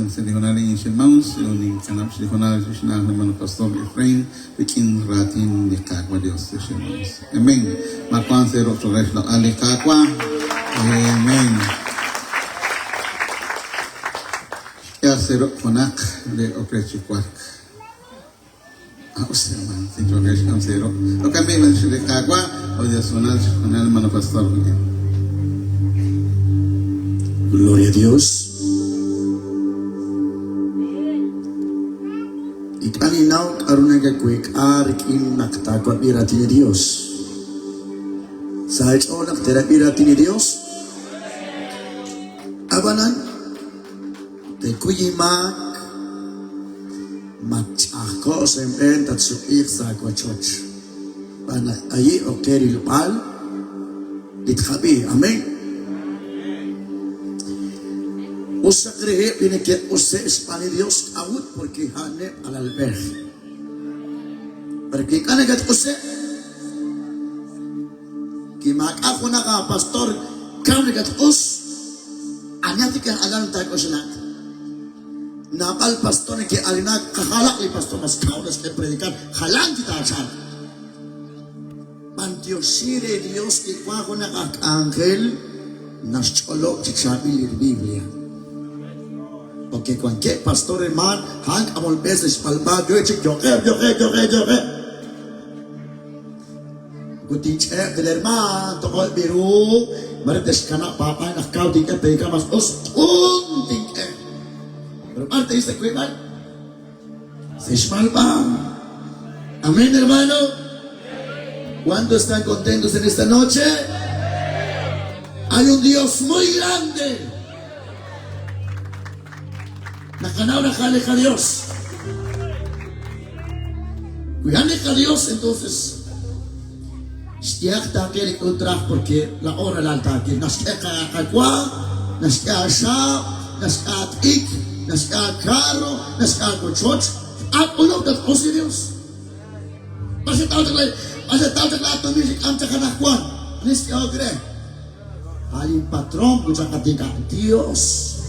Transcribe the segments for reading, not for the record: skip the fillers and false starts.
sa' li hoonal a'in Xemaus, ninkanab' li hoonal sa' xna'aj hermano Pastor Efrain rik'in raatin li Qaawa' Dios Xemaus. Amen. Ma wank sa' ruq' cho'q re xloq'al li Qaawa'? Amen. Xk'ehaq sa' ruq' junaq li ok re chi wark. Gloria a Dios. Ink'a' ninnaw k'a'ru nakaweek'a rik'in naq taawab'i raatin li Dios. Sa' eech'ool naq teerab'i raatin li Dios. A'b'anan, teekuy inmaak. Match'a'ajko'k sa' inb'een tatsuq'iiq sa' aawochoch, xb'aan naq ayi' ok qe rilb'al li tqab'i. Amén. Usaq reheb' li neke'q'use'k xb'aan li Yos. K'a'ut? Porke a'aneb' alalb'ej. Pero wi ink'a' nakatq'use'k, wi maak'a' junaq aapastor kaw nakatq'us, ani tik aj alal taak'oxlaq? Naab'al pastor neke'alinak, qajalaq li pastor mas kaw naxk'e predicar, jalan chi taachalq. B'antioxi re Dios li wank junaq aj k'anjel naxch'olob' chi chaab'il li Biblia. Porque wankeb' pastor hermaan, a'an k'amol b'e sa' xb'alb'a, yo chik yo'qeb', yo'qeb', yo'qeb', yo'qeb'. Ut tinch'e'q li hermaan, toq'ob' li ru, mare te'xkanab' paab'ank naq kaw tink'e predicar mas us, q'un tink'e. Pero b'ar te'xik sa' wiib'al? Sa' xb'alb'a. Amén, hermano. ¿Cuántos están contentos en esta noche? Hay un Dios muy grande. Naqanaw naq a'an li qaDios. Wi a'an li qaDios, entonces xyehaq taaqe li k'a'ru traj porque laa'o ralal taaqe. Naxk'e qawa, naxk'e aaxaab', naxk'e aat'ik, naxk'e aakarro, naxk'e aawochoch. Aak'ulub' tatq'us li Dios. B'ar xetaw chaq b'ar xetaw chaq laatumin xik'am chaq anaqwan? Ani xk'ehok re? A' linpatron kuchaqatinka Dios.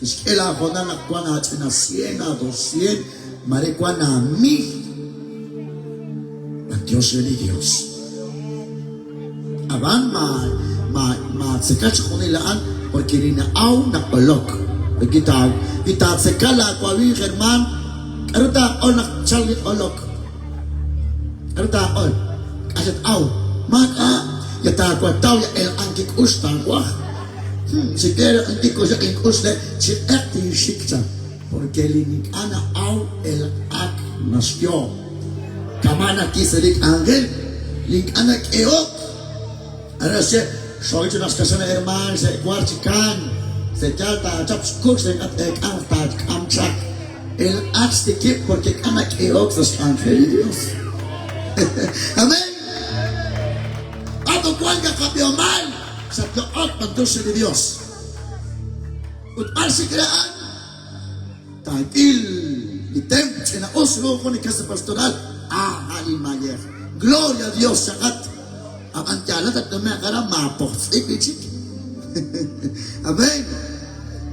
Kixk'e laahoonal naq wank aach'ina cien, aadoscien, mare wank aamil. B'antiox re li Dios. Ab'an ma ma maatzeka chixjunil a'an porque li na'aw naq'olok. Wi ta wi taatzeka laawawiij hermaan, k'aru taaq'ol naq tchalq li q'olok? K'aru taaq'ol? K'a' xat-aw? Maak'a' ya taawataw ya elq'an kik'ux taawaj. Chi ke ink'ux ink'ux le chi q'eq tinxik chan. Porque li ink'a' na'aw elq'ak naxyoob'. Kama' nakisa li k'anjel li ink'a' nak'ehok. Aran naxye, Xooy chi naq xkaxan hermaan xe'war chi kaan. Se'yaal taachap xkux re ink'a' t-eek'anq taak'am chaq. Elq'ak xtikib' porque ink'a' nak'ehok sa' xk'anjel li Dios. Amén. B'ar wank qab'ihomal xatloq'ok b'antiox re li Dios. Ut b'ar xik re a'an? Taak'il li temp ch'ina'us ru jun li casa pastoral. Ah, a' li mayej. Gloria a Dios chaqat. Ab'an yaalat tatnume'q aran maapojtz'ik wi' chik. Amén.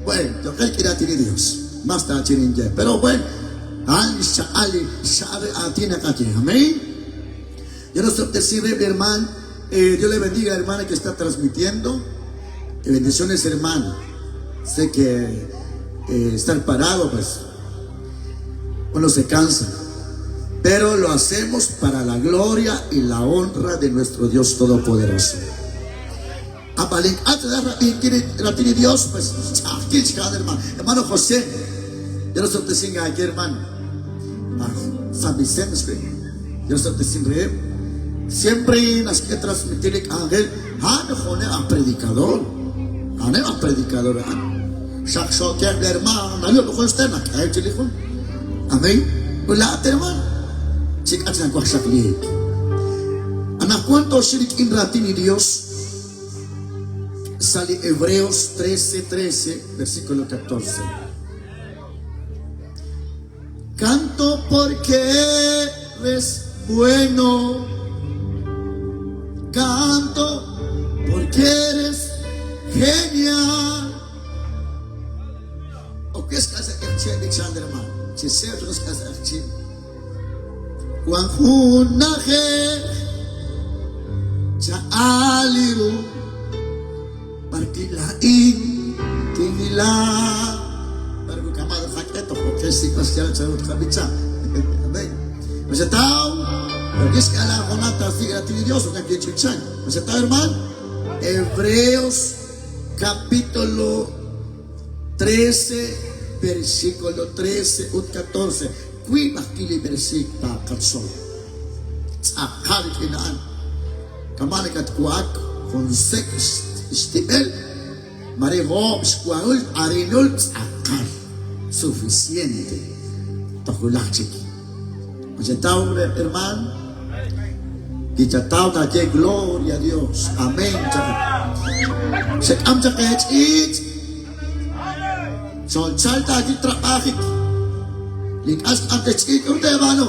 Bueno, yo'qel k'i raatin li Dios. Mas taachin ninye. Pero bueno, a'an li xchaq'al li xcha'al re aatin naqaye. Amén. Dios nos rib' li hermaan. Dios le bendiga, hermana que está transmitiendo. Bendiciones, hermano. Sé que estar parado, pues, uno se cansa. Pero lo hacemos para la gloria y la honra de nuestro Dios Todopoderoso. Ab'an li Dios, pues, hermano. Hermano José, Dios te siga aquí, hermano. San Vicente, Dios te siga. Siempre nos quiere transmitir el ángel. A'an jun aj predicador. A'an aj predicador. Xaqxookeb' li hermano. Amén. Ut laa'at hermano, chik'at nawaj xaqliik. Anaqwan tooxik rik'in raatin li Dios sa' li Hebreos 13, 13, versículo 14. Canto porque eres bueno. Canto porque eres genial. Jo'kex k'a' sa' q'eqchi' b'ichan hermano. Chi seeb' ch'och k'a' sa' q'eqchi'. Wan jun na'ajej cha'al li ru b'arwi' laa'in tinhilanq. B'arwi' kama' tqak'e toj jo'kex sik'b'al xyaalal chanru tqab'icha. Amén. Ma xetaw? Jo'kex k'a' laahoonal taasik' raatin li Dios jo'kan kich'ichank. Ma xetaw hermano? Hebreos capítulo 13, versículo 13 ut 14. Wiib' ajwi' li versiikl taaqatzol. Tz'aqal rik'in a'an. Kama' nakatwa'ak jun sek' xtib'el, mare oob' xwahul arinul tz'aqal, suficiente, toj wulaj chik. Ma xetaw hermaan? Wi chataw taaye Gloria a Dios, Amén chaq. Xek'am chaq eech'iich', xolchal taaki trab'ajik. Li ink'a' xk'am te'ch'iich' k'aru teeb'aanu?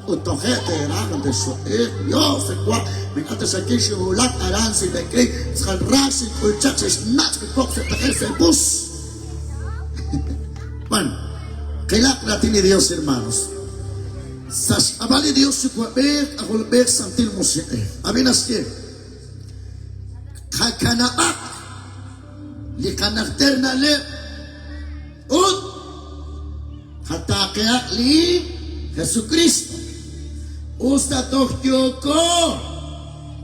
Ut toje' teeraj naq texsuq'iiq, Dios wa, ink'a' taxakil xinwulak aran Sinekri, tz'aqal ra xink'ul chaq xe'xnach' li woq xe'taqe' sa' bus. Bueno, qilaq raatin li Dios, hermanos. Sa' xk'ab'a' li Dios Yuwa'b'ej, K'ajolb'ej, Santil Musiq'ej. Ab'i naxye, Qakanab'aq li qanajter na'leb' ut qataaqehaq li Jesukristo. Us ta toj yooko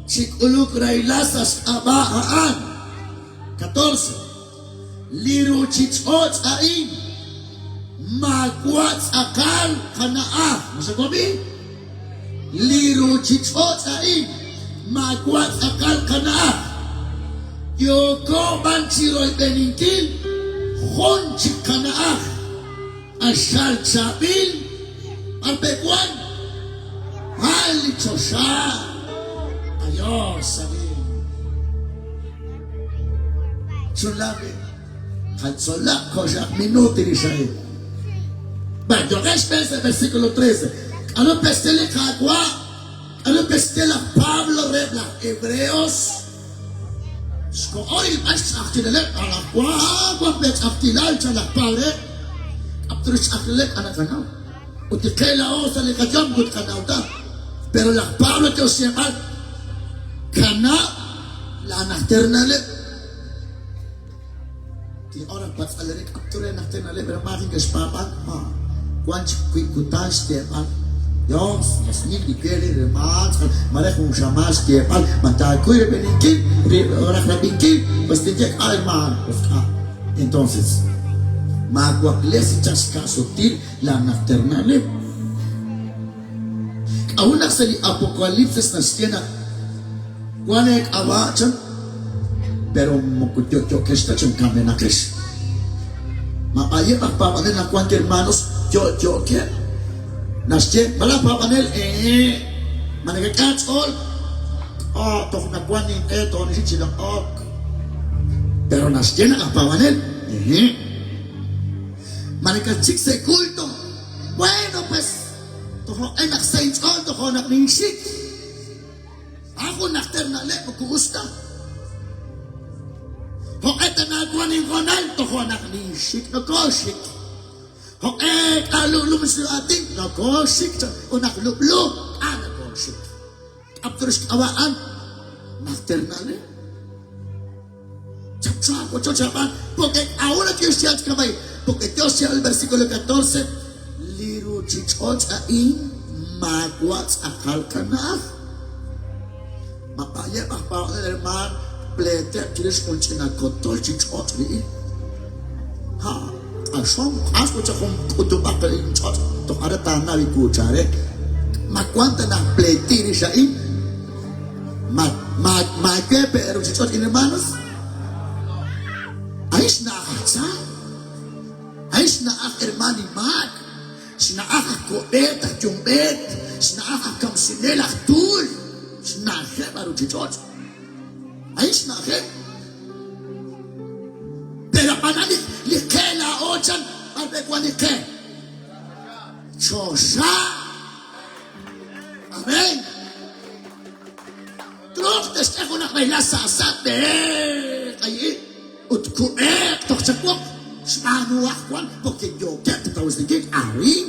chi k'uluk rahilal sa' xk'ab'a' a'an. 14. Li ruuchich'och' a'in maawa' tz'aqal qana'aj. Ma xawab'i? Li ruuchich'och' a'in maawa' tz'aqal qana'aj. Yooko b'an chi royb'eninkil jun chik qana'aj q'axal chaab'il b'ar pe' wank, a' li choxa. Adiós, amigo. Chunlabi, qatzolaq koxaq minuti rix a'in. Bueno, yo'qex xb'een sa' versículo 13. K'aru pexte li Qaawa'? K'aru pexte laj Pablo reheb' laj Hebreos? Xkoho rilb'al xch'a'ajkilaleb' anaqwan wan pe ch'a'ajkilal chan laj Pablo. K'a'ut xch'a'ajkilaleb' anaqanaw? Ut li qe laa'o sa' li qayom ut qanaw ta. Pero laj Pablo yo xyeeb'al, Kanab' laa najter na'leb'. Tin'ok naq patz'al re k'a'ut re najter na'leb' re maji ke'xpaab'an ma wan chik wi' kutan xyeeb'al. Dios, Dios mío, li we re maak mare jun xamaan xyeeb'al ma taakuy rab'eninkil raj rab'inkil pues tinye k'a' hermano pues k'a' entonces maawaklesi chaq xka'sutil laa najter na'leb'. K'a'ut naq sa' li Apocalipsis naxye naq wan eek'ab'a' chan, pero moko yo'yo'kex ta chan kamenaqex? Ma b'ayeb' aj paab'anel naq wank hermanos yo'yo'keb'? Naxye, ma laj paab'anel ee, ma nekek'e aach'ool? K'o' toj nawank ninq'e toj nixik chi loq'ok. Pero naxye naq aj paab'anel, ee. Ma nakatxik sa' culto? Bueno, pues, toj jo'q'e naq sa inch'ool tojo' naq ninxik. A'an jun najter na'leb' moko us ta. Jo'q'e tana wan inhoonal tojo' naq ninxik nokooxik. Jo'q'e k'a' lu'lum xlu'aatin nokooxik ut naq lub'lu k'a' nokooxik. K'a'ut xk'ab'a' a'an najter na'leb'. Porque ahora Dios ya Porque Dios ya el versículo 14, li ruuchich'och' a'in maawa' tz'aqal qana'aj. Mab'ayeb' aj paab'anel hermaan pleeteb' chirix jun ch'ina kotol chi ch'och' ri'in. Ha, q'axom q'ax ut jun k'utub'aq ri'in ch'och' toj are taanaw ikuuchare. Ma wan ta naq pleeti rix a'in? Ma, ma, maawe pe' ruuchich'och' in hermanos? A'in xna'aj aj tza. A'in xna'aj hermaan li maak. Xna'aj aj ko'b'eet, aj yumb'eet. Xna'aj aj kamsinel, aj tuul. Xna'ajeb' a ruuchich'och'. A'in xna'ajeb'. Pero ab'anan li, li qe laa'o chan, b'ar pe' wan li qe? Choxa. Amén. Truuq te'xk'e junaq rahilal sa' sa' b'eeq ayi ut kub'eeq toj chawoq. B'aanuhaq wan porque yookeb' tatawasinkil arin.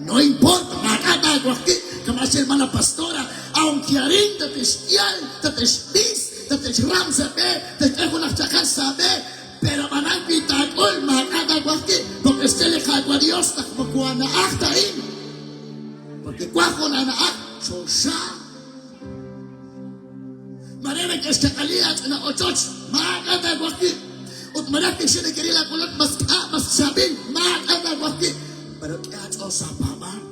No importa, maak'a' taawaj wi' kama' xye hermana pastora, aunque arin tate'xyal, tate'xb'is, tate'xram sa' b'e, te'xk'e junaq chaqal sa' b'e, pero ab'anan wi taak'ul maak'a' taawaj wi' porque xye li Qaawa' Dios naq moko ana'aj ta a'in, porque wan jun ana'aj choxa. Mare neke'xkaqali laach'ina ochoch, maak'a' taawaj wi'. Ut mare ke'xye neke'ril laakolot mas k'a' mas chaab'il, maak'a' taawaj wi'. Pero k'e aach'ool sa' paab'aal.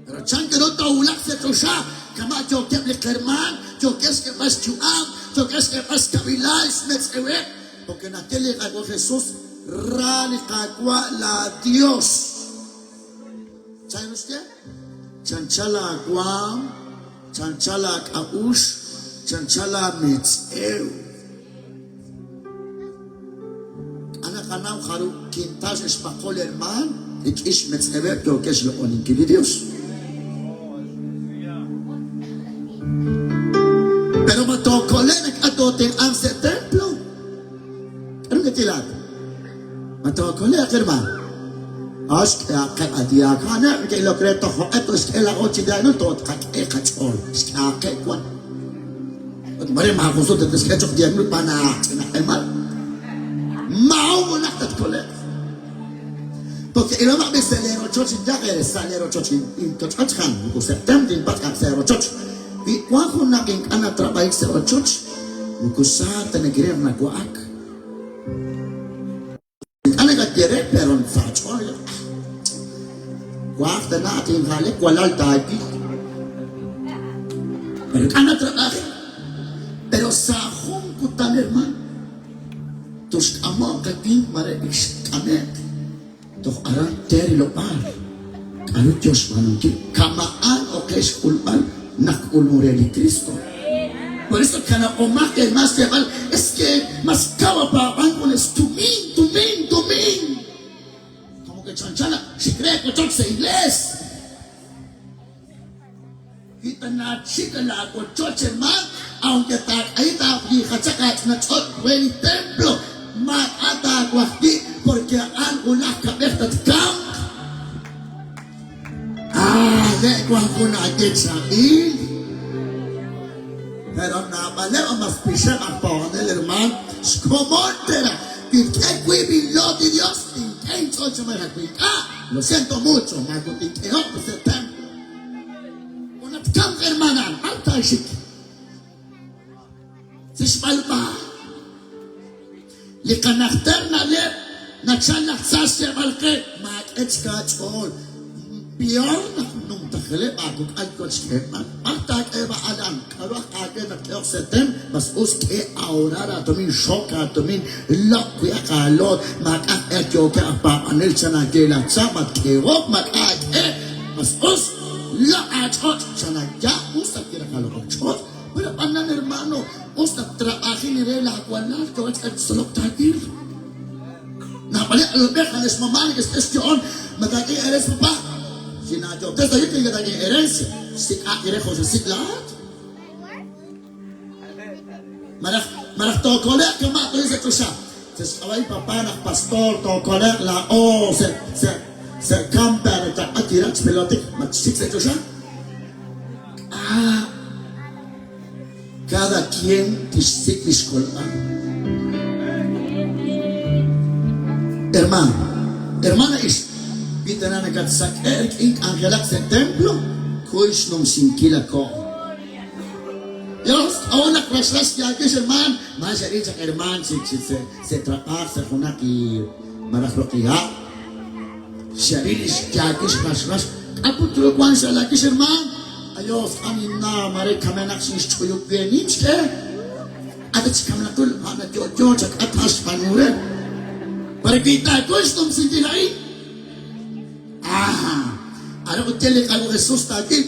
Pero chan ru toowulaq sa' choxa, kama' yookeb' li qhermaan, yookeb' xk'eeb'al xyu'am, yookeb' xk'eeb'al xkawilal, xmetz'eweb'. Porque naxye li Qaawa' Jesus, Ra li Qaawa' laa Dios. Chan ru xye? Chancha laawaanm, chancha laak'a'uxl, chancha laametz'ew. K'a naqanaw jarub' kintal xe'xpaqo li hermaan rik'in xmetz'eweb' yookeb' xloq'oninkil li Yos. Pero ma tookole'q naq k'a tootenq'anq sa' templo? K'aru nakye laa'at? Ma tookole'q, hermaan? Ax xk'ehaqeb' a diakoneb' neke'ilok re toj jo'q'e toxk'e laa'o chi diakonil to'tqak'e qach'ool. Xk'ehaqeb' wan. Ut mare maajun sut tatxk'e cho'q diakonil xb'aan aach'ina q'emal. Maajun wulaj tatkole'q. Porque ilomaq b'i sa' lee rochoch inyaq eere sa' lee rochoch intoch'och jan moko sa' templo inpatz' sa' rochoch. Wi wank junaq ink'a' natrab'ajik sa' ochoch, moko sa ta nekeril naq nawa'ak. Ink'a' nakaye re, pero sa' aach'ool, Waj tana at inja'leb' walal taawil. Pero ink'a' natrab'ajik. Pero sa' jun kutan, hermano, toxk'amoq qawinq mare ixk'ame'q. Toj aran te rilob'aal k'aru yo xb'aanunkil, kama'an ok re xk'ulb'al naq k'ulun re li Kristo. Por eso kanab'omaq eemal xyeeb'al, Es que mas kaw apaab'ank con es tumin, tumin, tumin. Como que chanchan naq xik re wochoch sa' iglees. Wi ta nachik laawochoch, hermaan, aunque taak'ayi taayiijachaq aach'ina ch'och' re li templo, maak'a' taawaj wi' porque a'an wulaj kab'ej tatkamq. Ah, le' wank jun aaye chaab'il. Pero naab'aleb' mas pixeb' aj paab'anel, hermaan, xkomon tera. Tink'e wib' inloot li Dios, tink'e inch'ool chi mayejak. Wi ink'a', lo siento mucho, maakun tink'ehoq ta sa' templo. Ut natkamk hermana, b'ar taaxik? Sa' xb'alb'a. Li qanajter na'leb' nachal laj tza xyeeb'al qe, maak'e chik aach'ool. Pior naq numtajeleb' aakok'al yo xk'eeb'al. B'ar taak'eeb' a'an? K'aru aj aawe naq k'ehok sa' tem? Mas us k'e ahorrar aatumin, xok aatumin, loq' wi' aq aaloot, maak'a' q'eq yookeb' aj paab'anel chan aaye laj tza, matk'ehok, maak'a' aak'e, mas us loq' aach'och' chan aya, us naq kiraqaloq'ok ch'och'. Pero ab'anan hermano, us naq trab'ajin re laawalal, yo'ach k'a tzolok taawil. Naab'aleb' alob'ej alex mamá neke'xk'e xyo'on, ma taak'e herencia papá. Si naayo'ob'tes taawil, ink'a' taak'e herencia. Xsik'aq re jo' xasik' laa'at. Malaj malaj tookole'q kama' to'in sa' choxa. Sa' xk'ab'a' papá naq pastor tookole'q laa'o sa' sa' sa' camper taq'a kiraq xpelotik ma txik sa' choxa. Ah, cada quien tixsik' li xkolb'al. Hermano, hermana ixq, wi tana nakatsak'e' rik'in k'anjelak sa' templo, kuy xnumsinkil a ko'. Dios, k'a'ut naq raxrax yaakix hermaan, ma xe'ril chaq hermaan chi chi se trabaaj sa' junaq li malaj roqi ha'. Xe'ril li xyaakix raxrax, k'a' put ru wank xa'laakix hermaan? Ayos, k'a' ninnaw mare kamenaq xinxch'uyuk we nim xk'e. K'a' ta chi kamenaqul a' nayo'yo chaq k'a' ta xb'aanu re. Pero wi taakuy xnumsinkil a'in, ah, aran ut ye li Qaawa' Jesus taawil,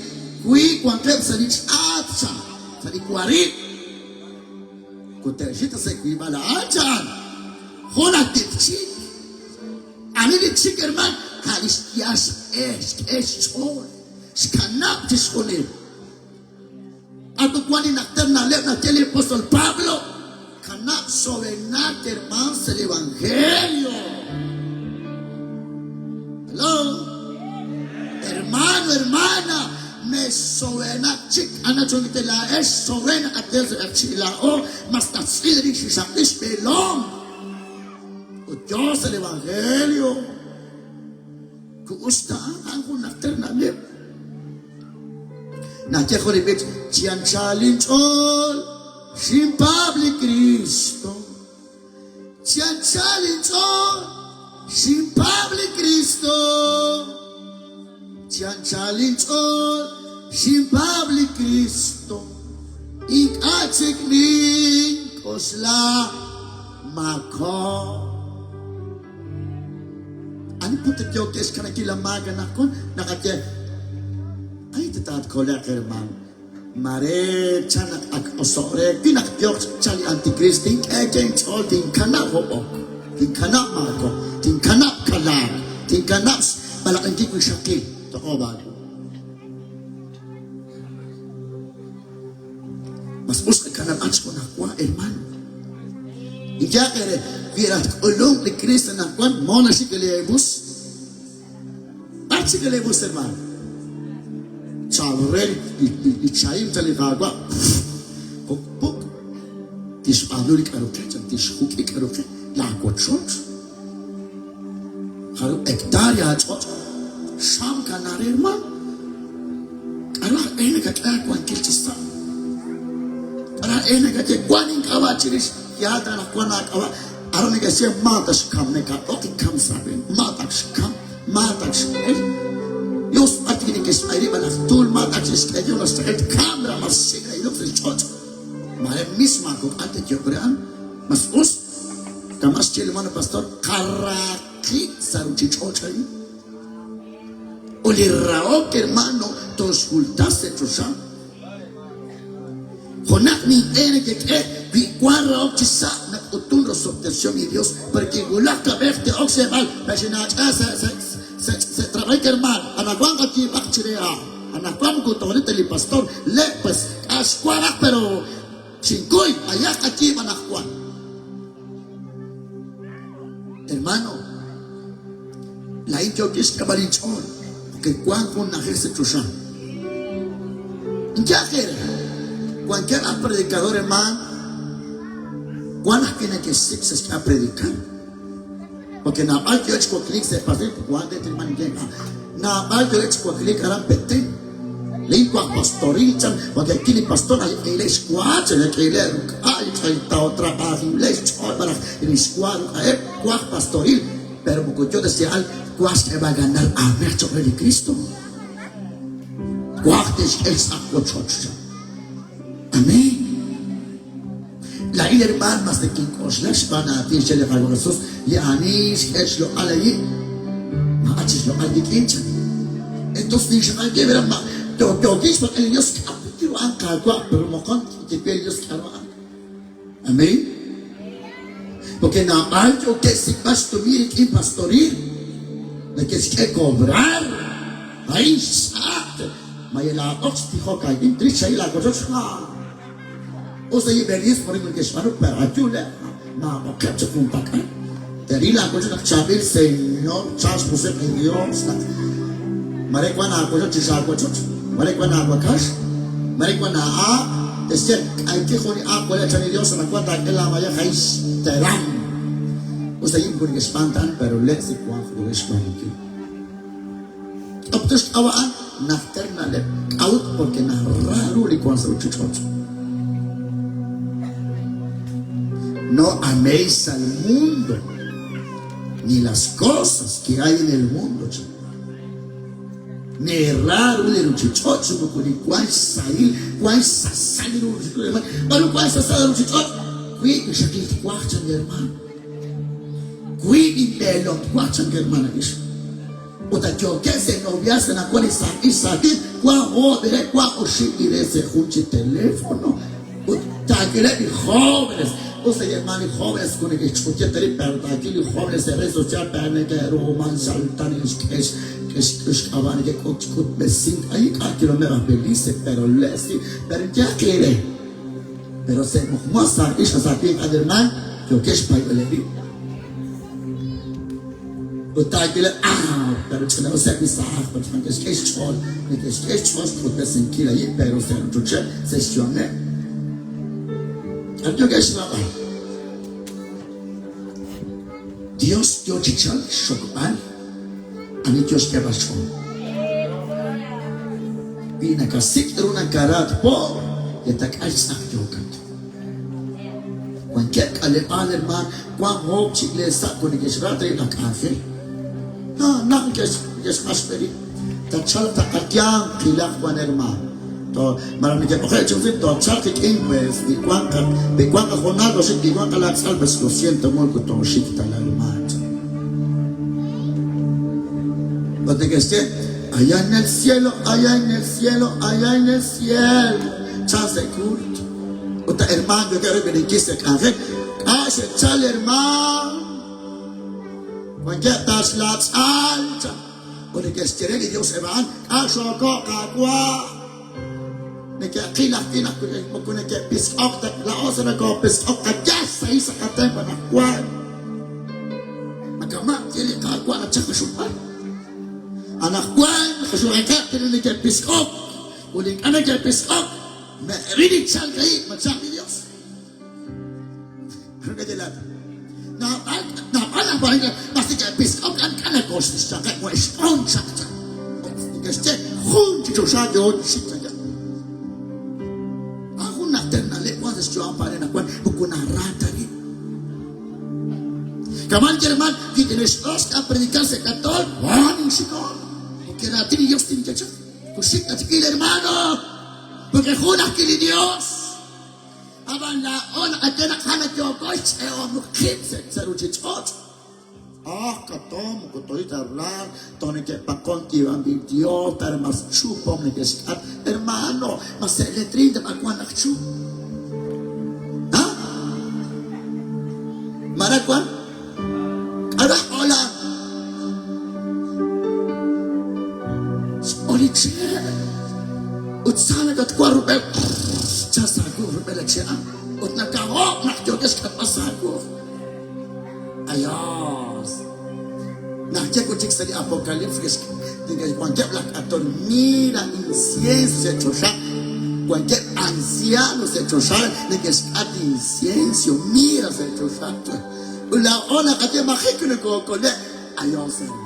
wi wanqeb' sa' li ch'aat chan, sa' li warib', ut te'xik ta sa' wiib'al a'an chan, jun aj titchik. Ani li txik hermaan? A' li xyal xq'e, xk'e xch'ool, xkanab' chixjunil. B'ar wank li najter na'leb' naxye li apóstol Pablo? Maakanab' sobenak hermaan sa' li evangelio. Hello? Hermano, hermana, mexsobenak chik anachonite laa'ex sobenak at laa'o mas tatz'il rix li xaqli xb'eelom. Ut yo sa' li evangelio. Ku us ta a'an jun najter na'leb'. Naxye jun li b'ich, Chi anchal inch'ool xinpaab' li Kristo. Chi anchal inch'ool xinpaab' li Kristo. Chi anchal inch'ool xinpaab' li Kristo. Ink'a' chik nink'oxla maako'. Ani put yookeb' xkanankil la maak anaqwan? Naqaye, Ani ta taatkole'q, hermaan? Mare chan naq ak oso'k re, wi naq yooq chalk li anticrist, tink'e che inch'ool, tinkanab' hob'ok, tinkanab' maakok, tinkanab' kalaak, tinkanab' xb'alaq'inkil wixaqil. Toq'ob' aawu. Mas us qakanab'aq chi junajwa, hermano. Inyaq eere, wi raj tk'ulunq li Kriist anaqwan, mo naxik li eebus? B'ar chik li eebus, hermano? Chalk re li chahim chan li Qaawa', puk, tixb'aanu li k'aru qe, chan tixjuk'i k'aru qe, laawochoch. Jarub' hectárea aach'och' xam kanaa re, hermaan? K'aru aj e nakak'e aawankil chi sa'? K'aru aj e nakaye wank ink'ab'a' chirix? Yaal ta naq wank aak'ab'a'. Aran neke'xye ma ta xkam, nekat'oq ikam sa' aab'een, ma ta xkam, ma ta x'el. Dios b'ar tik neke'xb'ay rib' laj tuul, ma ta xe'xk'e Dios naxtaqe kamra, mas xik' na'ilok sa' xch'och'. Mare misma aakok'al te'yo'k re a'an, mas us Kama' xye li hermano pastor, Qaraaq qib' sa' ruuchich'och' a'in. Ut li rahok, hermano, tooxjulta sa' choxa. Junaq ninq'e nekek'e wi wank rahok chi sa' nak'utun rosob'tesihom li Dios, porque wulaj kab'ej te'ok xyeeb'al, Mexinaach'a sa' sa' sa' sa' trabajik hermano, anaqwan qayiib'aq chire ha', anaqwan moko toonit ta li pastor, le' pues k'a' xwanq pero Xinkuy, b'ayaq qayiib' anaqwan. Hermano, laa'in yookin xk'eb'al inch'ool porque wank jun na'ajej sa' choxa. Inyaq eere, wankeb' aj predicador hermaan, wank ajwi' neke'xsik' sa' xk'ab'a predicar. Porque naab'al yo'eb' chi wakliik sa' pasik, wank de hermano naab'al yo'eb' chi wakliik aran Petén. Lin waj pastoril chan, porque aquí li pastor ay k'ile xwa, chan k'ile ruk'a, ay tao trabajile xch'ool malaj li xwa ruk'a'eb' waj pastoril, pero moko yo ta xyeeb'al waj xk'eeb'al ganar aamej cho'q re li Cristo. Waj te'xk'e xtz'aq wochoch chan. Amén. Laa'in hermaan mas nekink'oxla xb'aan aatin xye li Qaawa' Jesus, li ani xk'e xloq'al ayi', maak'a' chik xloq'al wik'in chan. Entonces ninxaqab'ankil verá ma yookin xpak'al li Dios k'a' put ru a'an Qaawa', pero moqon ye we li Dios k'a'ru a'an. Amén. Porque naab'al yookeb' xsik'b'al xtumin rik'in pastoril, neke'xk'e cobrar, a'in xtz'aq, mayelaaq'oq xtijok a'in, trix xahil aawochoch, haa. Us ta yib'elis por ejemplo neke'xb'aanu pero ayu le' maab'oqeb' chi junpak'al. Te'ril aawochoch naq chaab'il Señor chalk xmusiq' li Dios naq mare wan aawochoch chirix aawochoch, mare wan aawakax, mare wan aa'aaq, te'xye k'ayki jun li aaq wale' chan li Dios anaqwan taak'e laamayej a'in xteram. Us ta yib' moko neke'xb'aan ta a'an pero le' si wank jun xb'aanunkil. T'oqto xk'ab'a' a'an najter na'leb'. K'a'ut? Porque naxra ru li wank sa' ruuchich'och'. No améis al mundo ni las cosas que hay en el mundo. Meera ru li ruuchich'och' chi moko li wank xsahil, wank xsasal li ruuchich'och'. B'aru wank xsasal li ruuchich'och'? Wiib' li xaqil twaj chan li hermaan. Wiib' inb'eelom twaj chan li hermana ixq. Ut ak yookeb' sa' noviazgo anaqwan li saaj ixq saaj winq, wank oob' re, wank oxib' li re sa' jun chi teléfono. Ut taawileb' li jóvenes, us ta yeeman li jóvenes ku neke'xch'utye ta rib', pero taawil li jóvenes sa' red social pero neke'rumansalta neke'xk'e xk'ab'a' neke'k'utb'esink. Ay, ink'a' kilomeb' aj Belice, pero le' si, pero yaaq eere. Pero sa' muqmu sa' ixq sa' winq al hermaan yookeb' xpayb'aleb' rib'. Ut taawileb' ah, pero ch'ina'useb' li saaj, pero neke'xk'e xch'ool, neke'xk'e xch'ool xk'utb'esinkil a'in, pero sa' rochocheb', sa' xyu'ameb'. K'aru yookeb' xraab'al? Dios yoo chi chalk xxokb'al ani yoo xk'eeb'al xch'ool. Wi nakasik' ru nakaraat po', li tak'al xtz'aq yookat. Wankeb' k'aleb'aal hermaan wank hoob' chi iglees sa' wi neke'xra ta rib' laj k'anjel. Naq neke'xq'ax b'e rib', tatchalq ta qayanq qilaq wan hermaan. Malaj neke'b'oqe'k chi usil, toochalq qik'in, pues li wanq li wanq qahoonal toxik, li wanq qalaatz'al, pues lo siento mucho tooxik ta la hermaan. Ut neke'xye, allá en el cielo, allá en el cielo, allá en el cielo. Chan sa' culto. Ut ta hermaan yookeb' rib' sa' k'anjel. K'a' xe'chal hermaan. Wankeb' ta xlaatz'al. Ut neke'xye re li Dios eb' a'an, K'a' xooko' Qaawa'? Neke'qil ajwi' naq moko neke'pisk'ok ta, laa'o sa nokopisk'ok, qayal xsahil sa' qatenq anaqwan. Ma kama' ye li Qaawa' nachal qaxumb'al? Anaqwan qaxuqeqeb' li neke'pisk'ok ut ink'a' neke'pisk'ok, me'ril li chalk a'in, ma chalk li Dios. Naab'al naab'al naab'al mas neke'pisk'ok an k'a nakoxtixchaqeb' wa xb'on chaq chaq. Neke'xye jun chi choxa yoo chi xik chaq. A'an jun najter na'leb' wan sa' xyu'am pare naq wan moko nara ta rib'. Kaman hermano, kikinex'ox a predicar sa' katol, wan inxikon. Porque raatin li Dios tinye chaq. Kuxik achkil hermano. Porque jun ajwi' li Dios. Ab'an laa'o naqaye naq a'an yooko xch'e'om qib' sa' ruuchich'och'. Ah, kato, moko toy ta hablar, to neke'paqon yiib'anb'il Dios, pero mas chupom neke'xk'at. Hermano, mas sa' letrina b'awan naq chu. Ah? Mara wan? K'aru hola? X'ol li che' ut sa nakatwa rub'el cha sa wu rub'el la che' ut nakahob' naq yookex xk'atb'al sa wu. Ayos. Naq ye chik sa' li Apocalipsis wankeb' laj k'atol mira incienso sa' choxa wankeb' ancianos sa' choxa neke'xk'at incienso mira sa' choxa. Ut laa'o naqaye maji' nokookole'. Ayos, hermano.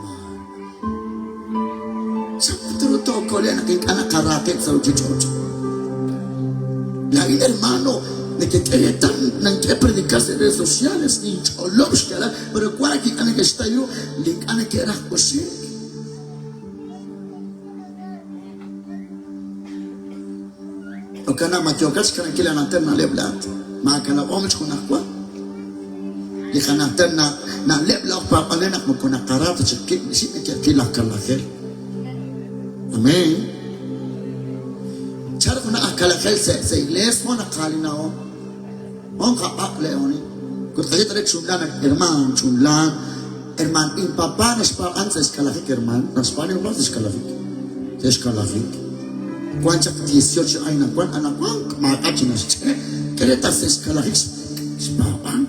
Chan put ru tookole' naq ink'a' naqara qib' sa' ruuchich'och'? Laa'in, hermano, nekek'e reetal nink'e predicar sa' redes sociales, ninch'olob' xyaalal, pero wank naq ink'a' neke'xtaw ru li ink'a' neke'raj oxe'k. Jo'kan naq ma yookat xkanankil laanajter na'leb' laa'at, maakanab'om chi junajwa. Li qanajter na'leb' laa'o paab'anel naq moko naqara ta chik qib' xik' neke'qil laj kalajel. Amén. Chalq junaq aj kalajel sa' iglees jo' naqaalinahom. On qaq'aq' le'oni. Ut qaye ta re chunlan hermaan, chunlan. Hermaan, inpapá naxpaab'an sa' xkalajik hermaan, naxpaab'an inpapá sa' xkalajik. Sa' xkalajik. Wan chaq 18 años anaqwan, anaqwan maak'a' chi naxch'e'. K'e reetal sa' xkalajik xpaab'an.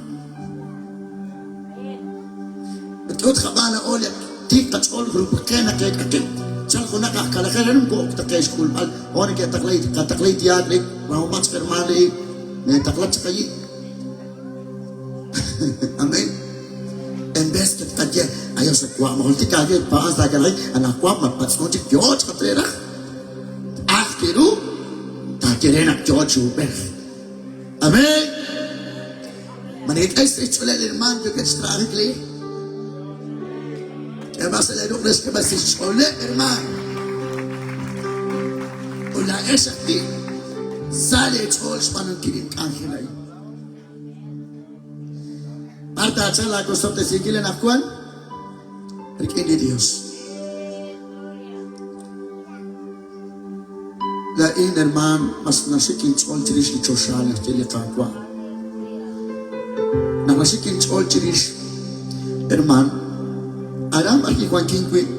Ut k'a'ut qab'aan laa'o li tiik qach'ool rub'qe naqeek'a qib'? Chalk junaq aj kalajel re moko ok ta qe xk'ulb'al. O neke'taqlay qataqlay tiyaat li rahomach hermaan li neetaqla chaq ayi. Amén. En vez que tqaye ayo sa wa mojoltik aawe pa'an sa kalajik anaqwan ma patz'on chik yoo chaq re raj. Aj kiru taaye re naq yoo chi ub'ej. Amén. Ma nekek'e xch'ooleb' li hermaan yookeb' xtra'ajik li K'eeb'al sa' lee ruq' re xk'eeb'al sa' xch'ooleb' hermaan. Ut laa'ex ajwi' sa leech'ool xb'aanunkil li k'anjel a'in. B'ar taachalq laawosob'tesinkil anaqwan? Rik'in li Dios. Laa'in, hermaan, mas naxik inch'ool chirix li choxa, naxye li Qaawa'. Naq naxik inch'ool chirix, hermaan, aran b'ar kiwankin wi',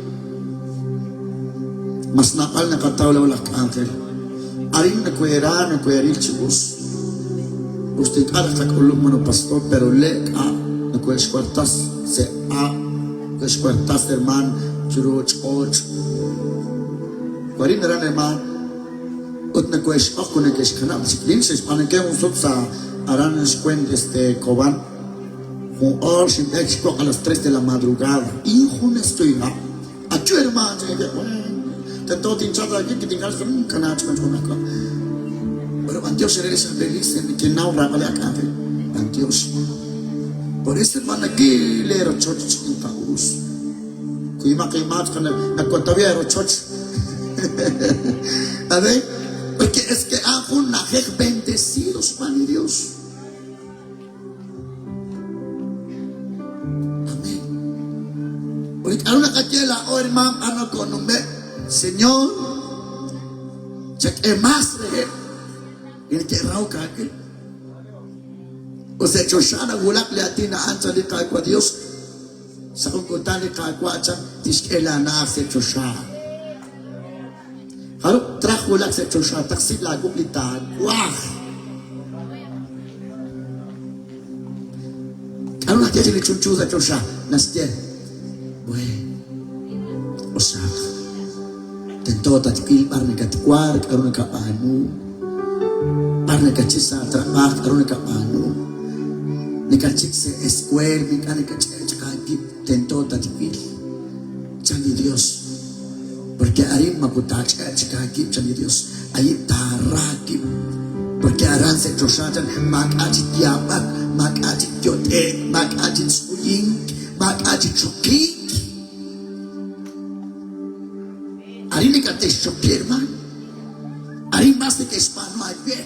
mas naab'al naqataw laa'o laj k'anjel. Arin nokoheera, nokoheeril chi us. Usta ink'a' raj qak'ulub' mano pastor, pero le' k'a' nokohe'xwartas sa' ha', nokohe'xwartas hermaan chiru ch'och'. Warin aran hermaan ut nokohe'xb'oq ut neke'xkanab' chik lin xe'xb'aanunkee jun sut sa' aran xwent este Cobán. Jun oor xinb'eek xwoq a las tres de la madrugada. Injunes tuyna'. Ayu hermaan chan tento tinchalq aawik'in kitinkanab' xjolom inkanaak chi junajwa. Pero b'antiox re lix Belice neke'naw raab'al li ak'anjel. B'antiox. Por eso hermano aquí lee rochoch ink'a' us. Kuyumaq inmaak nakwatawi rochoch. A ver, porque es que a'an jun na'ajej bendecido xb'aan li Dios. Amén. Ut k'aru naqaye laa'o hermaan b'ar nokonume'? Señor, chak'e más reheb' li neke'rahok aawe. Ut sa' choxa nawulak li aatin a'an chan li Qaawa' Dios. Sa' jun kutan li Qaawa' chan tixk'e laana'aj sa' choxa. Jarub' traj wulak sa' choxa taqsi laawuq' li taawaj. K'aru naxye chi li chunchu sa' choxa? Naxye, Buen, osaq. Tento tatwil b'ar nakatwark, k'aru nakab'aanu, b'ar nakachik sa' trab'aaj, k'aru nakab'aanu, nakachik sa' escuela, ink'a' nakach'e' chaq aawib', tento tatwil. Chan li Dios. Porque arin moko taach'e' chik aawib', chan li Dios, ayi' taara aawib'. Porque aran sa' choxa, chan, maak'a' chik yaab'ak, maak'a' chik yot'e'k, maak'a' chik tz'uyink, maak'a' chik choqink. Arin nakate'xchoqi, hermano. Arin mas neke'xb'aanu aawe.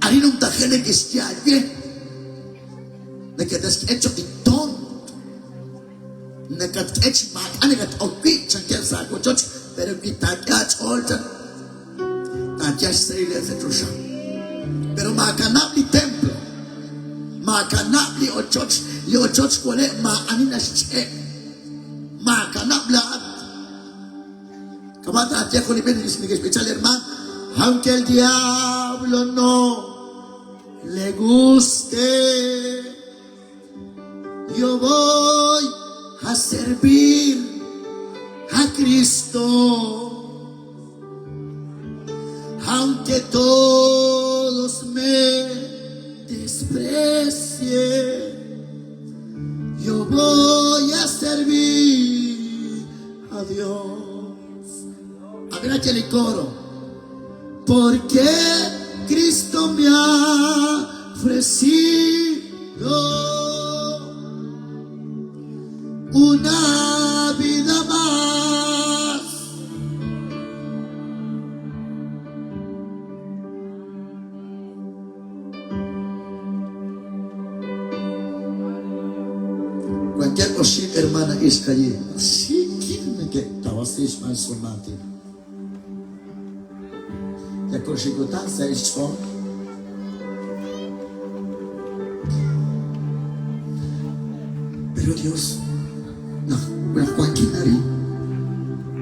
Arin numtaje' neke'xye aawe. Neke'te'xk'e choq' li toont. Nakatk'e chi maak'a' nakat'ok wi' chankeb' sa' aawochoch, pero wi taak'e aach'ool chan, taayal xsahil eb' sa' choxa. Pero maakanab' li templo, maakanab' li ochoch, li ochoch wale' maa'ani naxch'e'. Maakanab' laa'at. Kama' taaye jun li b'ich neke'xb'icha li hermaan, Aunque el diablo no le guste. Yo voy a servir a Cristo, aunque todos me desprecien. Yo voy a servir a Dios. A ver aquí el coro. Porque Cristo me ha ofrecido una vida más. Wankeb' oxib' hermana ixq ayi, xiikil neke'tawasiik xb'aan xsumaatin. Yakoxikutan sa' xch'ool. Pero Dios, naq naq wankin arin,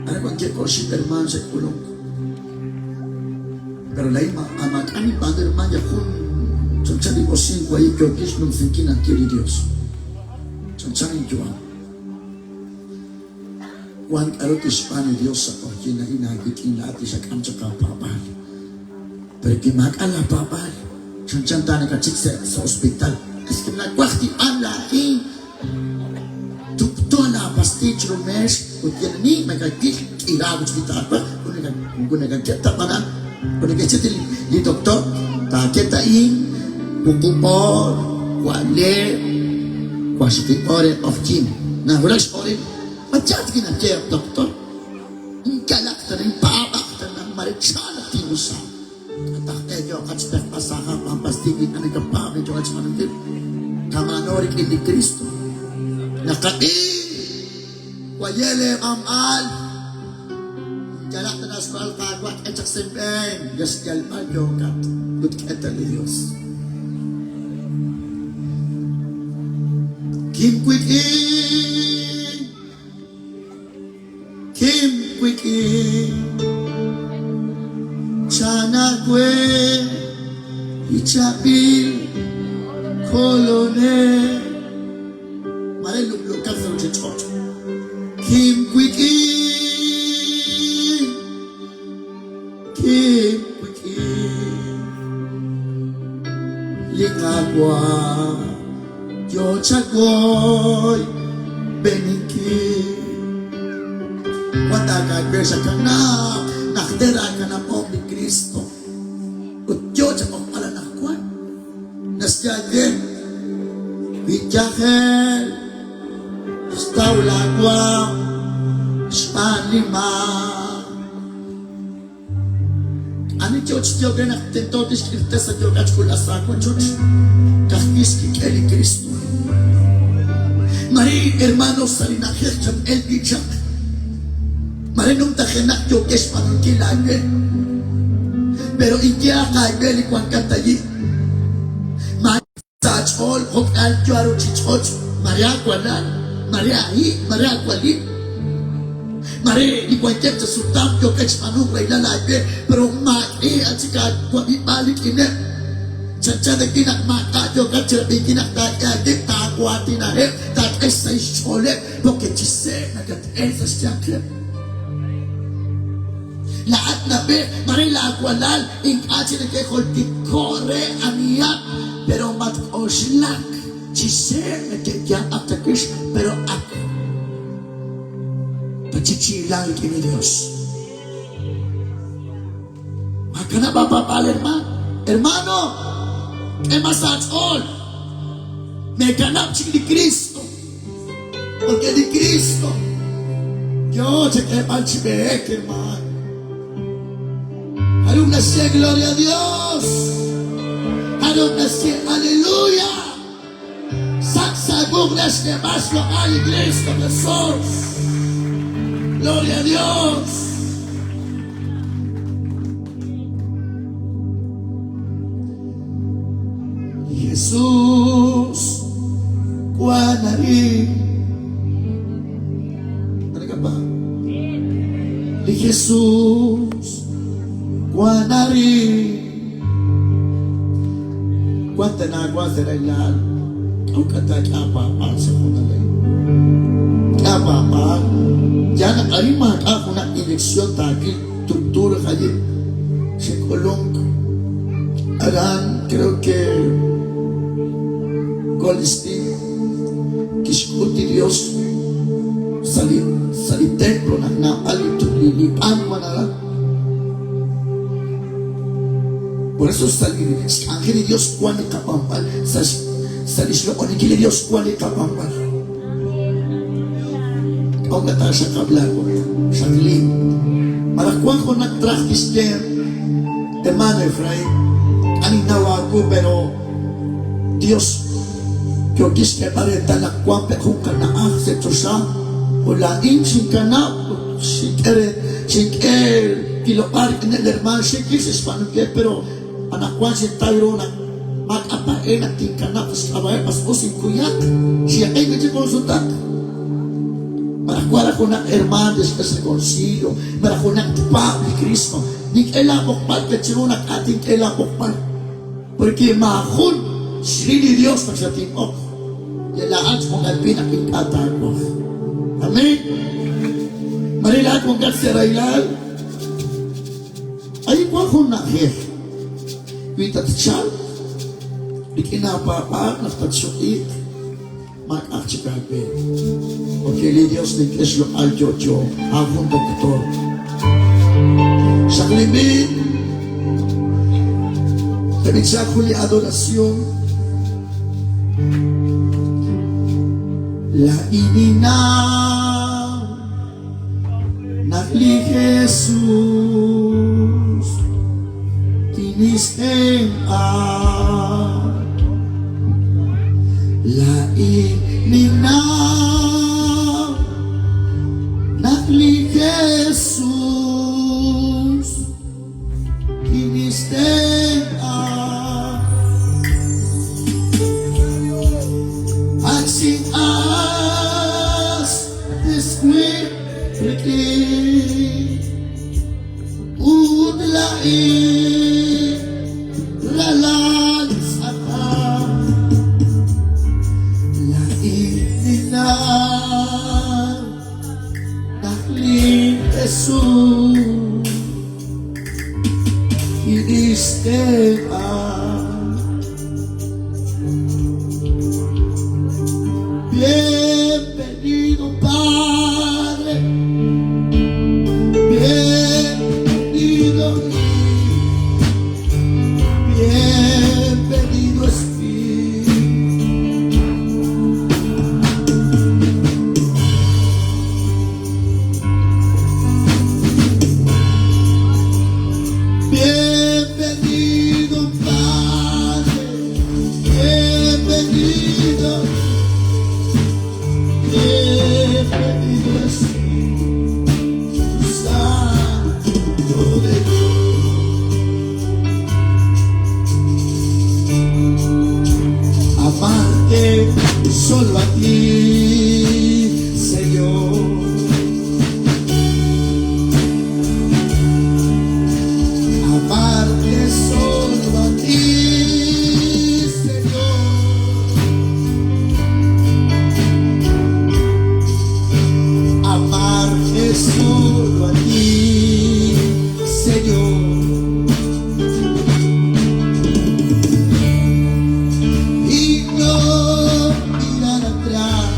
aran wankeb' oxib' hermaan xe'k'ulunk. Pero laa'in ma maak'a' ninb'aanu hermaan yal jun chanchan li oxib' wahib' yookin xnumsinkil naq ye li Dios. Chanchan inyu'am. Wan k'a'ru tixb'aanu li Dios sa' q'ojyin a'in aawik'in laa'at li xak'am chaq aapaab'aal. Pero wi maak'a' laa paab'aal, chanchan ta nakatxik sa' sa' hospital. Es que nawaj tinb'aan laa'in. Tub'tu laa pastiiy chiru meex ut yal ani nakawil k'iraak chi taawaj ut nakaket ta b'anan. Ut neke'xye li doctor, taaket a'in wuqub' oor, wa'leb', waqxaqib' oor re q'ojyin. Nawulak x'ooril. Ma yaal kinaye, at doctor? Inyalaq ta, inpaab'aq ta naq mare chalq tin'usa. K'ataq e yooqat xpejb'al sa' hab' b'an pastiiy wi ink'a' nakapaab' li yooqat xb'aanunkil. Kama'ano rik'in li Kristo. Naqab'i, Waye' lee b'anb'al. Inyalaq ta naxb'al Qaawa' k'e chaq sa' inb'een. Yal xyalb'al yookat ut k'e ta li Dios. Kim wik'in, kim wik'in, chan aawe Li chaab'il Kolonel. Mare lub'luukat sa' ruchich'och'. Kim wik'in, kim wik'in. Li Qaawa' yoo chawoy b'eninkil. Wan taakaawe xakanab' najter aakanab'om li Kristo. Ut yoo chab'oqb'al anaqwan. Naxye aawe, Wi yajel xtaw laawaam xb'aan li maak. Ani yoo chi yook re naq tento tixk'irtes sa' yookat xk'ulb'al sa' aawochoch? Ka'ajwi' xkik'el li Kristo. Mare hermano sa' li na'ajej chat-elk wi' chaq. Mare numtajenaq yookex xb'aanunkil aawe. Pero inyehaq aawe li wankat ayi'. Maak'a' sa' aach'ool jo'k'ihal yo aaruchich'och', mare aawalal, mare aahi', mare aawalib', mare li wankeb' chasutam yookeb' xb'aanunk rahilal aawe, pero maak'e chik aawab'ib'aal rik'ineb'. Chanchan rik'in naq maak'a' yookat chirab'inkil naq taak'e aawib', taawaatinaheb', taak'e xsahil xch'ooleb', porque chi seeb' nakat-el sa' xyanqeb'. Laa'at nab'e, mare laawalal ink'a' chik neke'jultiko' re anihat, pero matk'oxlak, chi seeb' neke'yaab'ak chawix, pero ak tatchichiilan rik'in li Dios. Maakanab' aapaab'aal, hermaan. Hermano, k'e mas aach'ool. Meekanab' chik li Kristo. Porque li Kristo yoo chek'eeb'al chi b'ehek, hermaan. Jarub' naxye gloria a Dios. Jarub' naxye aleluya. Sak sa' wuq naxk'eeb'al xloq'al li Kristo Jesús. Gloria a Dios. Jesús wan arin. Talaga ba? Li Jesus wan arin. Wan tanawa sa rahilal. K'a'ut k'a paab'aal sa junalej? K'a paab'aal. Ya naq arin maak'a' junaq inyección taakil tub'tu raj ayi' xink'ulunk aran creo que Goldstein kixk'ut li Dios sa' li sa' li templo naq naab'al li li b'an wan aran. Por eso sa' li xk'anjel li Dios wan li qab'anb'al, sa' sa' li xloq'oninkil li Dios wan li qab'anb'al. K'a'ut naq taaxaqab' laawaq'? Xaqli. Malaj wank junaq traj tixye, Hermano Efraín, k'a ninnaw aawu, pero Dios yookin xk'eeb'al reetal naq wank pe' jun qana'aj sa' choxa, ut laa'in xinkanab' ut xink'e re xink'e wilob'aal rik'ineb' li hermaan xik xe'xb'aanunkil, pero Anaqwan xintaw ru naq maak'a' paa'e naq tinkanab' sa' xk'ab'a'eb' mas us inkuyaq, xyaqin wi' chik jun sutaq. Malaj wan raj junaq hermaan tixk'e sa' concilio, malaj junaq tpaab' li Kristo, nink'e laab'oqb'al ke chiru naq a' tink'e laab'oqb'al. Porque maajun xril li Dios naq xatinb'oq, yal laa'at xb'oqal wi' naq ink'a' taawaj. Amén. Mare laa'at wankat sa' rahilal. Arin wank jun na'ajej, wi tatchalq rik'in aapaab'aal naq tatxuq'iiq, maak'a'aq chik aawe. Porque li Dios nink'e xloq'al yo'yo, a'an jun doktor. Xaqlinb'il, Revisar jun li adoración. Laa'in ninnaw Naq li Jesus tinixtenq'a, laa'in ninnaw naq li Jesus Kinixtenq'a. Ak xin'as tiswib' rik'in ut laa'in ralal. Jesús kinixtenq'a. Bienvenido Padre, bienvenido Bienvenido Espíritu. Bienvenido Padre, bienvenido, bienvenido Espíritu Santo de Dios. Amarte solo a ti, Señor. Amarte solo a ti, Señor. Amarte solo a ti, Señor. Y no mirar atrás.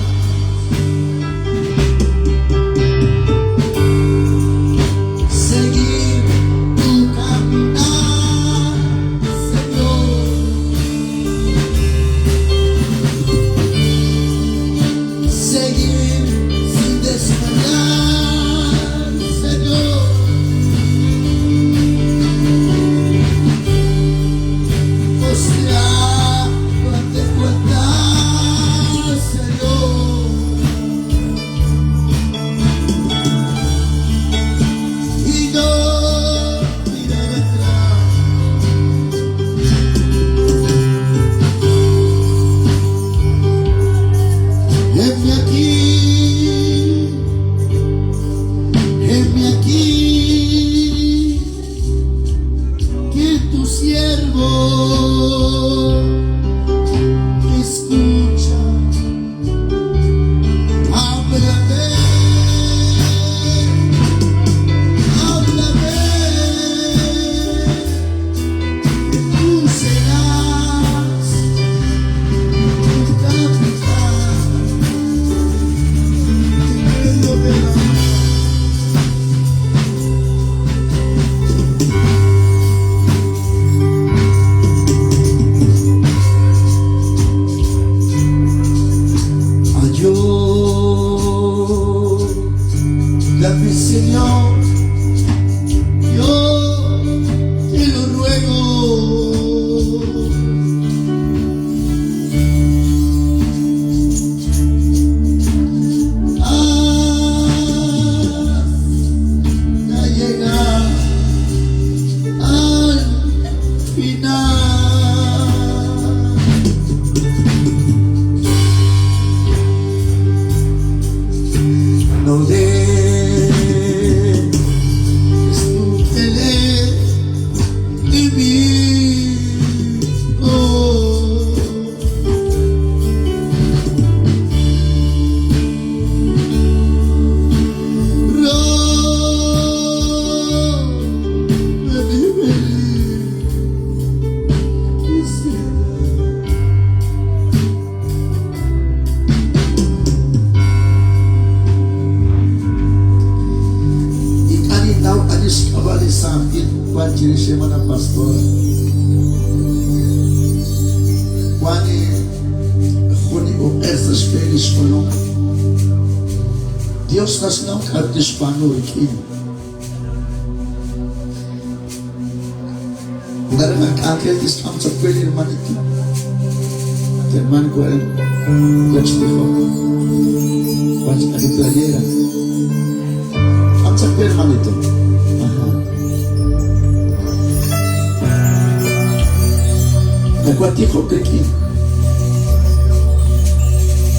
Seguir tu caminar, Señor. Seguir sin desmayar, Señor. Postrado ante tu altar, Señor. Y no mirar atrás. Heme aquí, heme aquí, que tu siervo te escucha. Háblame, háblame, que tú serás mi capitán. En medio de la mar. Ayúdame, Señor, yo te lo ruego. Hasta llegar al final. No dejes tu querer de mí. Oh. Ikaninaw anis kabali sa akin kwan chirishima na pastor. Kwani juni o esas felis kolong. Dios nas naw kartis pano ikin. Darang angel tis am sa kweli hermanito. Hermano cuál dijo. Juan a playera. Am sa kweli hermanito. Ajá. Nakwatijo kriki.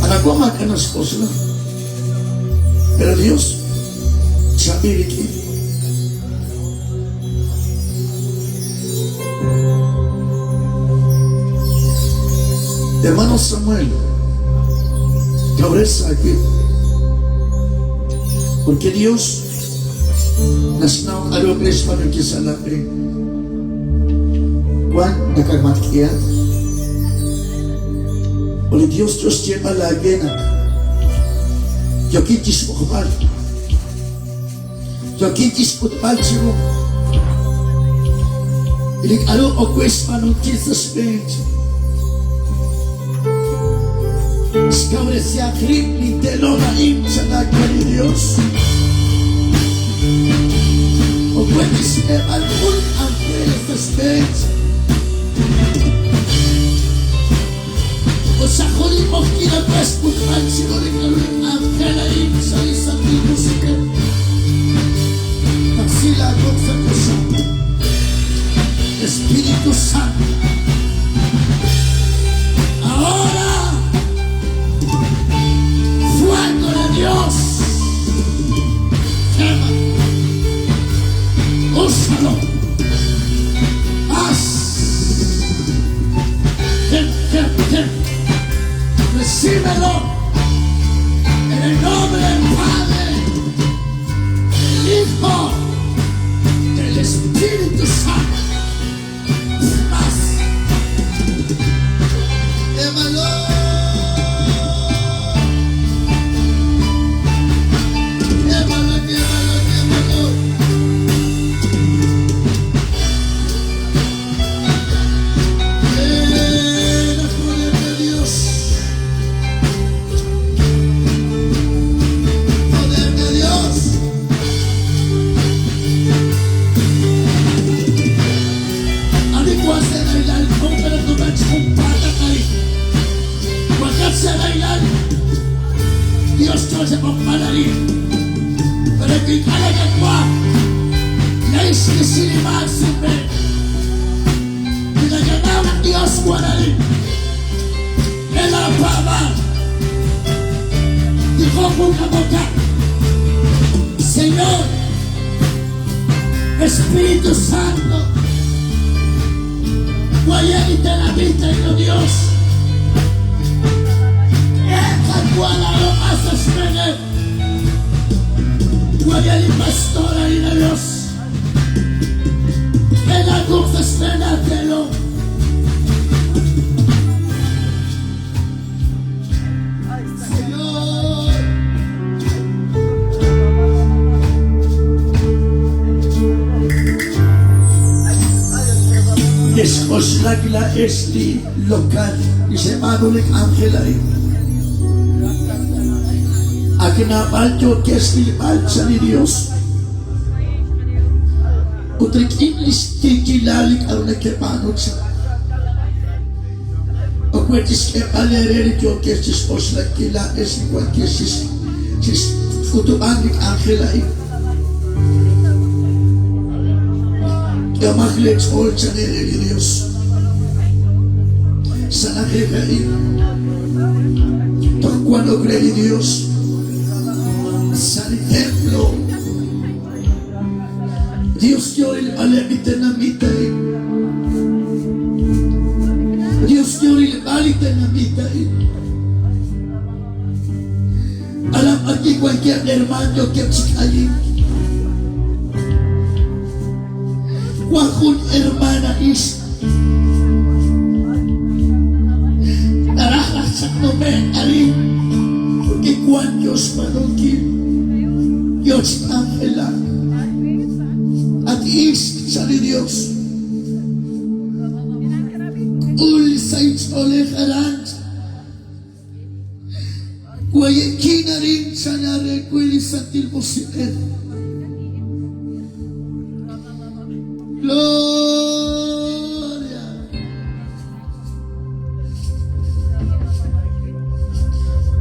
Anakuama kanas kosla. Pero Dios chabiriki. Hermano Samuel, cabeza aquí. Porque Dios Naxnaw k'a'ru re xb'aanunkil sa' laa b'een. Wan nakamatk'ihat. Ut li Dios yoo xyeeb'al aawe naq yookin chixb'oqb'al, yookin chixk'utb'al chiru li k'a'ru ok we xb'aanunkil sa' xb'een. Xkawresihaq rib' li teelom a'in chan aawe li Dios. Ok we chixk'eeb'al jun k'anjel sa' xb'een. Ut sa' jun li q'oqyink ok we xk'utb'al chiru li k'a'ru li k'anjel a'in sa' li Santil Musiq'ej. Taqsi laa wuq' sa' choxa. Espíritu Santo. Ahora, fuego de Dios. Quema. Úsalo. Haz. Quema, quema, quema. Recíbelo. En el nombre del Padre, del Hijo, del Espíritu Santo. Más. Quémalo. Quémalo, quémalo, quémalo. Llena poder de Dios. Poder de Dios. Ani wan sa' rahilal, k'o naq numen chi junpaat a'in. Wankat sa' rahilal, Dios yo chab'oqb'al arin. Pero wi ink'a' nakatwank, laa'ex li xinimaal sinb'e. Wi nakanaw naq Dios wan arin, k'e laapaab'aal. Tijok boka. Señor, Espíritu Santo, Guayarita la vista y Dios. Eka lo pasas Guayari pastora y Dios. Ela gusta estrenártelo. Señor. Descoslagla esti local y se manulik ángel ahí. Akinabal yo que es li alza ni Dios. Utrik English kikilalik aruna ke panucha. Okwetis ke palereri yo que es oslakila es igual que es sis futubandik ángel ahí. Yamaklech olcha ni Dios. Sanajeja cuando cree Dios, sale templo. Dios dio el alemitenamita. Dios dio el alitenamita. Alam aquí cualquier hermano que allí. Cuajun hermana is. Narahak sa nome ali. Porque cuan Dios manuki. Dios ángela. At is sa ni Dios. Ul sa ole harant. Guayakina rin sa narekwili sa tilmosiel. Gloria.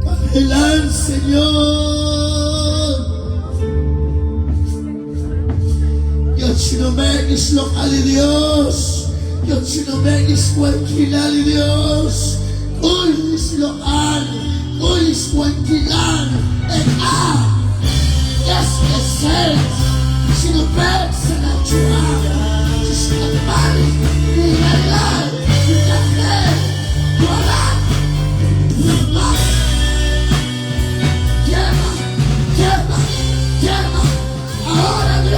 Pagelan, Señor. Dios no me local de Dios. Dios no me cualquiera de Dios. Ulis local. Ulis cualquiera. En A. Es que ser. Si no pensa la chua. Si se mal. Ni la Ni la Quema, quema, quema. Ahora Dios.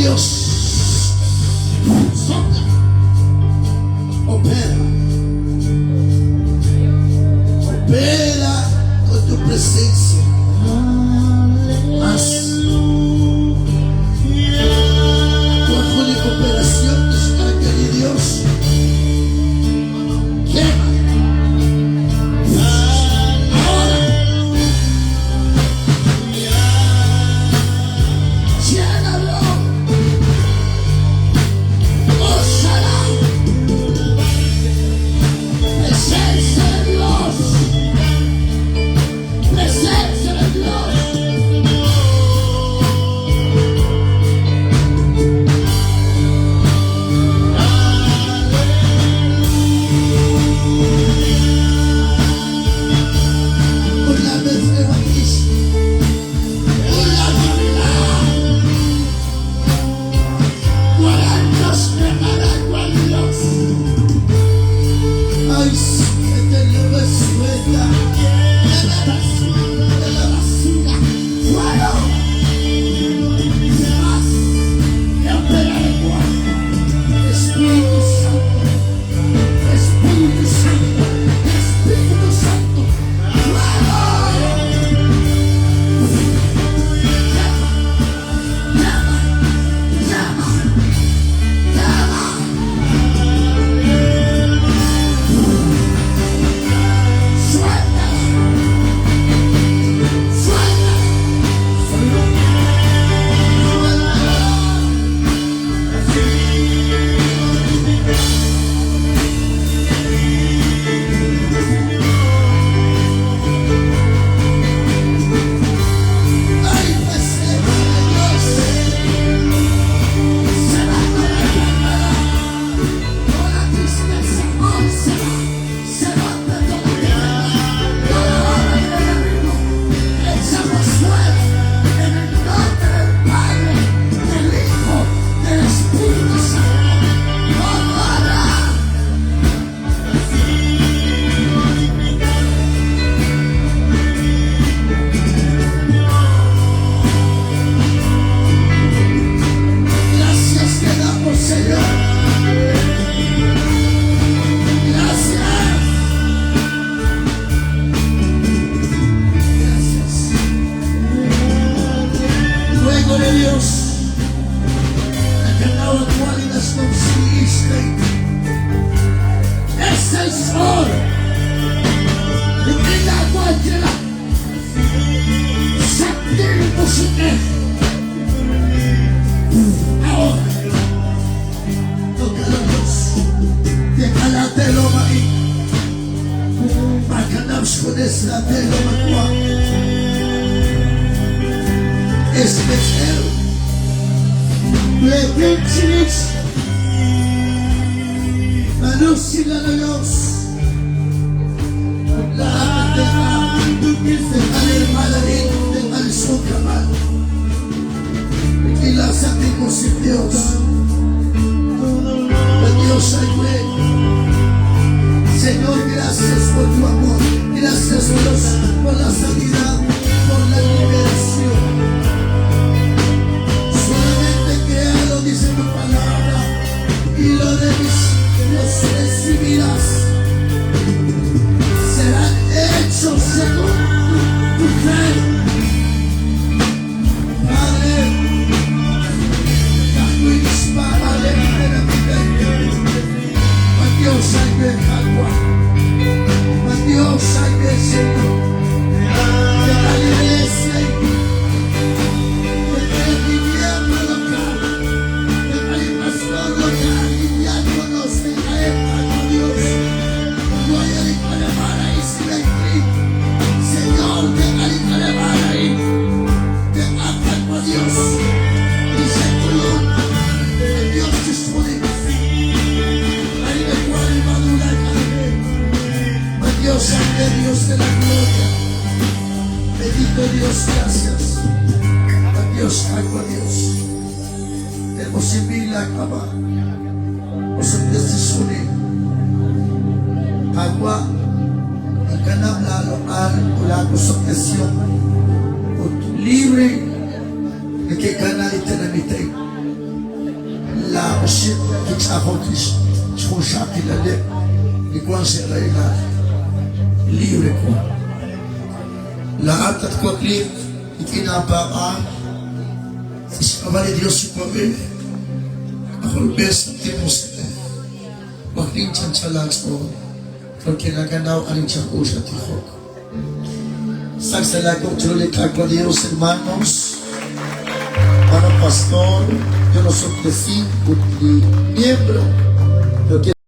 Dios. Sopla. Opera. Opera con tu presencia. Más. Bajo la cooperación de su ángel y Dios. Quema. Ahora. Llénalo. Gózala. Presencia de Dios. Presencia de Dios. Una vez evangelista. Una caminar. Cuarantos preparando a Dios. Ay, suéltalo, suelta. De la basura, de la basura. Fuego. Más. Y opera de cuarto. Espíritu Santo. Espíritu Santo. Espíritu Santo. Fuego. Llama. Llama. Llama. Llama. Suéltala. Suéltala. Suéltala. Ay, presencia de Dios. Se va toda la enfermedad, toda la tristeza, hoy se va. Se rompe toda enfermedad, toda obra del enemigo. Echamos fuera en el nombre del Padre, del Hijo, del Espíritu Santo. ¡Ahora! Gracias te damos, Señor. Gracias. Gracias. Fuego de Dios. Nakatawag kualitas ng si Ese sol. Ginagawa nila. Sa musique. Ahora. Tócalo Dios. Déjala mai. Makanam shkones la makwa. Especial. Lepichich. Manusila na Diyos. Lahat ng alirmalarin ng alisukaman. Ikilasakin mo si Diyos. La Dios ay bueno. Señor, gracias por tu amor. Gracias, Dios, por la sanidad, por la liberación. Solamente créalo, dice tu palabra, y lo los recibirás. Serán hechos según tu fe. Padre, Dios ay Dios ay Señor. De la iglesia, de mi miembro local, de mi pastor local, y diáconos de la época, Dios. Señor, de de Dios. Y se el Dios disponible. Ahí me cual madura Dios, Dios de la gloria. Bendito Dios, gracias. A Dios, agua Dios. Hemos acaba. Osundesisuni. Agua. Ikanam lalo al ulago sa presyon. Libre. Nakikanal itenamite. K'ajo' xjunxaqilaleb' li wank sa' rahilal. Libre wank. Laa'at tatwakliiq rik'in aapaab'aal sa' xk'ab'a' li Dios Yuwa'b'ej, K'ajolb'ej, Santil Musiq'ej. Waklin chi anchal aach'ool, porque nakanaw ani chaq u xattijok. Sak sa' laa wuq' chiru li Qaawa' Dios, hermanos, hermano pastor, yo rosob'tesink ut li miembro.